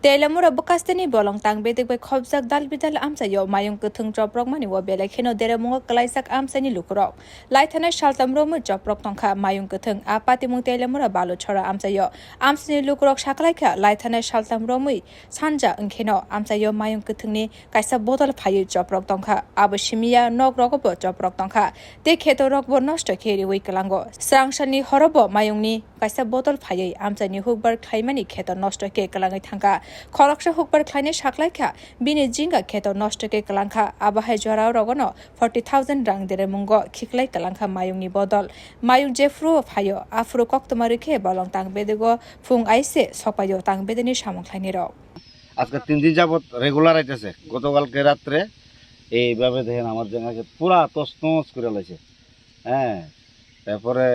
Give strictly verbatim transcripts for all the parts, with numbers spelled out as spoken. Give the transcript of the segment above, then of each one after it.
Teilamura bwkasteni bolong tang bedek bai khopjak dal bidal amchaio mayung kwthwng choprokmani o belai kheno deremungo kwlaijak amchaini lukurok. Laithanai saltam romwi choprok tongkha mayung kwthwng. A patimung Teilamura Baluchhora amchaio amchaini lukurok saklaikha laithanai saltam romwi sanja wngkheno amchaio mayung kwthwngni kaisa bodol phaiwi choprok tongkha. Abo simiya nok rogobo choprok tongkha tei kheto rokbo nosto khe riwi kwlango. Srangsalni horobo mayungni kaisa bodol phaiwi amchaini hukbar khlaimani kheto nosto khe kwlangwi thangkha. Khoroksa hukbar khlainai saklaikha bini jinga kheto nosto khe kwlangkha. Abo hai jora rogono forty thousand rang deremungo khiklai kwlangkha mayungni bodol. Mayung jephuru phaio aphuru koktwma rwkhe bolong tang bedego phung aise sokpaio tang bedeni samung khlainai rok. আজকে তিন দিন যাবত রেগুলার আইতেছে। গতকালকে রাত্রে এইভাবে দেখেন আমার জায়গাকে পুরা তছনছ করে লাইছে। হ্যাঁ, তারপরে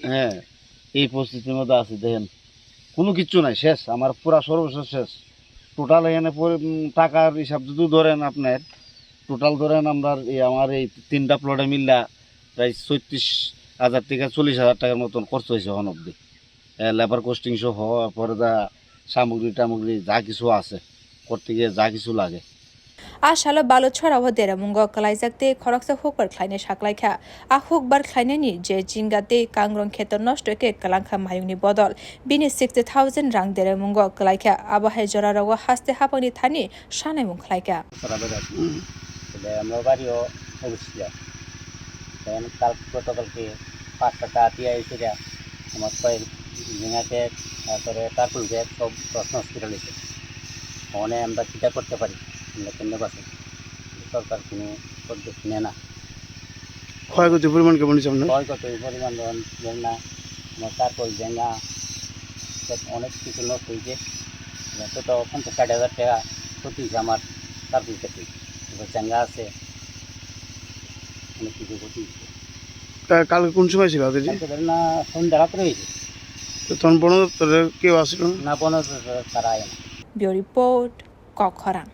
হ্যাঁ, এই পরিস্থিতির মধ্যে আছে দেখেন, কোনো কিচ্ছু নাই, শেষ, আমার পুরা সর্বস্ব শেষ। টোটাল এখানে পরি-, উম, টাকার হিসাব যদি ধরেন আপনার, টোটাল ধরেন আমরা এই, আমার এই তিনটা প্লটে মিললা প্রায় ছত্রিশ হাজার থেকে চল্লিশ হাজার টাকার মতন খরচ হয়েছে এখন অবধি। এ, লেবার কস্টিং সহ, পরে যা সামগ্রী টামগ্রী যা কিছু আছে, করতে গিয়ে যা কিছু লাগে। A salo Baluchhorao deremungo kwlaijak tei khoroksa hukbar khlainai saklaikha. A hukbar khlainani je jinga tei kangrong kheto nosto khe kwlangkha mayungni bodol bini sixty thousand rang deremungo kwlaikha. Abo hai jorarogo haste hapangni thani sanaimung khlaikha. Sara bedar. Tole amro bario obisya. Then kal gotokalke পাঁচটা চা দিয়ে এসে আমার কয়েক ঝিঙা কেক, তারপরে carpel cake সব তছনছ করে নিয়েছে। ওখানে আমরা কীটা করতে পারি, আমরা কেমনে বাঁচি? সরকার কোনো পদক্ষেপ নেয় না। ক্ষয়ক্ষতির পরিমাণ কেমন হয়েছে আপনার? ক্ষয়ক্ষতির পরিমাণ ধরেন, ধরেন না, আমার কার্পেল, ঝিঙা, সব অনেক কিছু নষ্ট হয়েছে। তো, তো পঞ্চাশ ষাট হাজার টাকা ক্ষতি হয়েছে আমার কার্পেল ক্ষতি। এবার ঝিঙা আছে, অনেক কিছু ক্ষতি হয়েছে। কা-, কালকে কোন সময় ছিল আজকে? কালকে ধরেন না, সন্ধ্যা রাত্রে হয়েছে। তো তখন বন দপ্তরের কেউ আসছিল না? না, বন দপ্তর তারা আয় না। Bureau Report, Kokkhorang.